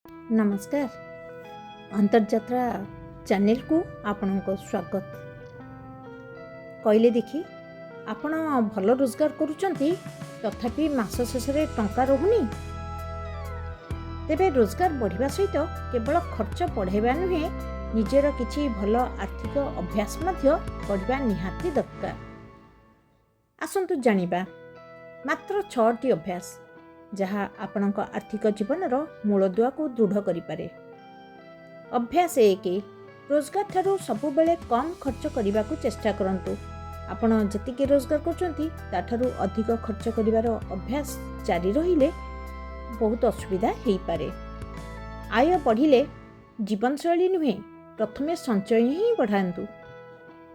ନମସ୍କାର, ଅନ୍ତର୍ଯାତ୍ରା ଚ୍ୟାନେଲକୁ ଆପଣଙ୍କ ସ୍ୱାଗତ। କହିଲେ ଦେଖି, ଆପଣ ଭଲ ରୋଜଗାର କରୁଛନ୍ତି, ତଥାପି ମାସ ଶେଷରେ ଟଙ୍କା ରହୁନି? ତେବେ ରୋଜଗାର ବଢ଼ିବା ସହିତ କେବଳ ଖର୍ଚ୍ଚ ବଢ଼ାଇବା ନୁହେଁ, ନିଜର କିଛି ଭଲ ଆର୍ଥିକ ଅଭ୍ୟାସ ମଧ୍ୟ ବଢ଼ିବା ନିହାତି ଦରକାର। ଆସନ୍ତୁ ଜାଣିବା ମାତ୍ର ଛଅଟି ଅଭ୍ୟାସ, ଯାହା ଆପଣଙ୍କ ଆର୍ଥିକ ଜୀବନର ମୂଳଦୁଆକୁ ଦୃଢ଼ କରିପାରେ। ଅଭ୍ୟାସ 1: ରୋଜଗାର ଠାରୁ ସବୁବେଳେ କମ୍ ଖର୍ଚ୍ଚ କରିବାକୁ ଚେଷ୍ଟା କରନ୍ତୁ। ଆପଣ ଯେତିକି ରୋଜଗାର କରୁଛନ୍ତି, ତାଠାରୁ ଅଧିକ ଖର୍ଚ୍ଚ କରିବାର ଅଭ୍ୟାସ ଜାରି ରହିଲେ ବହୁତ ଅସୁବିଧା ହେଇପାରେ। ଆୟ ବଢ଼ିଲେ ଜୀବନଶୈଳୀ ନୁହେଁ, ପ୍ରଥମେ ସଞ୍ଚୟ ହିଁ ବଢ଼ାନ୍ତୁ।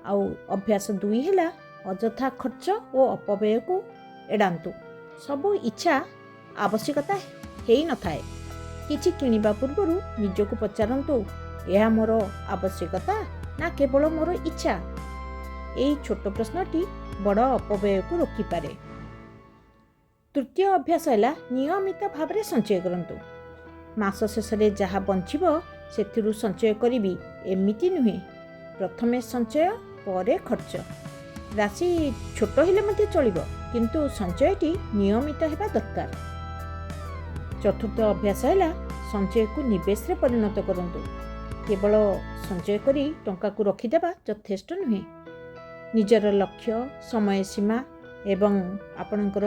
ଆଉ ଅଭ୍ୟାସ 2 ହେଲା, ଅଯଥା ଖର୍ଚ୍ଚ ଓ ଅପବ୍ୟୟକୁ ଏଡ଼ାନ୍ତୁ। ସବୁ ଇଚ୍ଛା ଆବଶ୍ୟକତା ହେଇନଥାଏ। କିଛି କିଣିବା ପୂର୍ବରୁ ନିଜକୁ ପଚାରନ୍ତୁ, ଏହା ମୋର ଆବଶ୍ୟକତା ନା କେବଳ ମୋର ଇଚ୍ଛା? ଏଇ ଛୋଟ ପ୍ରଶ୍ନଟି ବଡ଼ ଅପବ୍ୟୟକୁ ରୋକିପାରେ। ତୃତୀୟ ଅଭ୍ୟାସ ହେଲା, ନିୟମିତ ଭାବରେ ସଞ୍ଚୟ କରନ୍ତୁ। ମାସ ଶେଷରେ ଯାହା ବଞ୍ଚିବ ସେଥିରୁ ସଞ୍ଚୟ କରିବି, ଏମିତି ନୁହେଁ। ପ୍ରଥମେ ସଞ୍ଚୟ, ପରେ ଖର୍ଚ୍ଚ। ରାଶି ଛୋଟ ହେଲେ ମଧ୍ୟ ଚଳିବ, କିନ୍ତୁ ସଞ୍ଚୟଟି ନିୟମିତ ହେବା ଦରକାର। ଚତୁର୍ଥ ଅଭ୍ୟାସ ହେଲା, ସଞ୍ଚୟକୁ ନିବେଶରେ ପରିଣତ କରନ୍ତୁ। କେବଳ ସଞ୍ଚୟ କରି ଟଙ୍କାକୁ ରଖିଦେବା ଯଥେଷ୍ଟ ନୁହେଁ। ନିଜର ଲକ୍ଷ୍ୟ, ସମୟ ସୀମା ଏବଂ ଆପଣଙ୍କର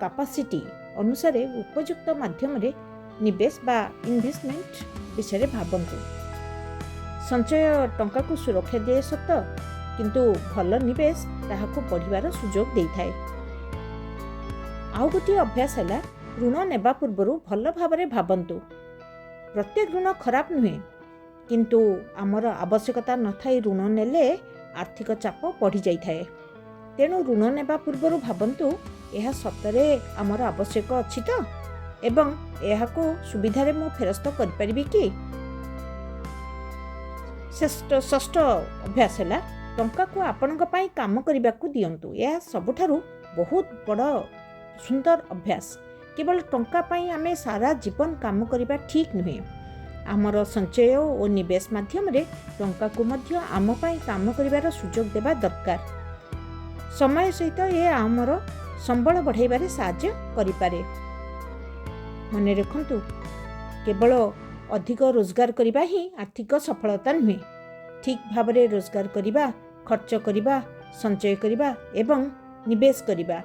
କାପାସିଟି ଅନୁସାରେ ଉପଯୁକ୍ତ ମାଧ୍ୟମରେ ନିବେଶ ବା ଇନଭେଷ୍ଟମେଣ୍ଟ ବିଷୟରେ ଭାବନ୍ତୁ। ସଞ୍ଚୟ ଟଙ୍କାକୁ ସୁରକ୍ଷା ଦିଏ ସତ, କିନ୍ତୁ ଭଲ ନିବେଶ ତାହାକୁ ବଢ଼ିବାର ସୁଯୋଗ ଦେଇଥାଏ। ଆଉ ଗୋଟିଏ ଅଭ୍ୟାସ ହେଲା, ଋଣ ନେବା ପୂର୍ବରୁ ଭଲ ଭାବରେ ଭାବନ୍ତୁ। ପ୍ରତ୍ୟେକ ଋଣ ଖରାପ ନୁହେଁ, କିନ୍ତୁ ଆମର ଆବଶ୍ୟକତା ନଥାଇ ଋଣ ନେଲେ ଆର୍ଥିକ ଚାପ ବଢ଼ିଯାଇଥାଏ। ତେଣୁ ଋଣ ନେବା ପୂର୍ବରୁ ଭାବନ୍ତୁ, ଏହା ସତରେ ଆମର ଆବଶ୍ୟକ ଅଛି ତ ଏବଂ ଏହାକୁ ସୁବିଧାରେ ମୁଁ ଫେରସ୍ତ କରିପାରିବି କି? ଷଷ୍ଠ ଅଭ୍ୟାସ ହେଲା, ଟଙ୍କାକୁ ଆପଣଙ୍କ ପାଇଁ କାମ କରିବାକୁ ଦିଅନ୍ତୁ। ଏହା ସବୁଠାରୁ ବହୁତ ବଡ଼ ସୁନ୍ଦର ଅଭ୍ୟାସ। କେବଳ ଟଙ୍କା ପାଇଁ ଆମେ ସାରା ଜୀବନ କାମ କରିବା ଠିକ୍ ନୁହେଁ। ଆମର ସଞ୍ଚୟ ଓ ନିବେଶ ମାଧ୍ୟମରେ ଟଙ୍କାକୁ ମଧ୍ୟ ଆମ ପାଇଁ କାମ କରିବାର ସୁଯୋଗ ଦେବା ଦରକାର। ସମୟ ସହିତ ଏହା ଆମର ସମ୍ବଳ ବଢ଼ାଇବାରେ ସାହାଯ୍ୟ କରିପାରେ। ମନେ ରଖନ୍ତୁ, କେବଳ ଅଧିକ ରୋଜଗାର କରିବା ହିଁ ଆର୍ଥିକ ସଫଳତା ନୁହେଁ। ଠିକ୍ ଭାବରେ ରୋଜଗାର କରିବା, ଖର୍ଚ୍ଚ କରିବା, ସଞ୍ଚୟ କରିବା ଏବଂ ନିବେଶ କରିବା,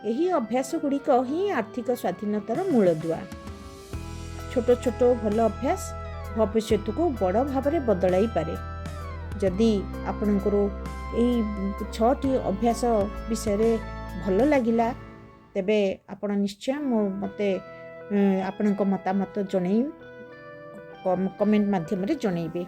ଏହି ଅଭ୍ୟାସ ଗୁଡ଼ିକ ହିଁ ଆର୍ଥିକ ସ୍ୱାଧୀନତାର ମୂଳଦୁଆ। ଛୋଟ ଛୋଟ ଭଲ ଅଭ୍ୟାସ ଭବିଷ୍ୟତକୁ ବଡ଼ ଭାବରେ ବଦଳାଇପାରେ। ଯଦି ଆପଣଙ୍କର ଏଇ ଛଅଟି ଅଭ୍ୟାସ ବିଷୟରେ ଭଲ ଲାଗିଲା, ତେବେ ଆପଣ ନିଶ୍ଚୟ ମୋତେ ଆପଣଙ୍କ ମତାମତ ଜଣେଇ କମେଣ୍ଟ ମାଧ୍ୟମରେ ଜଣେଇବେ।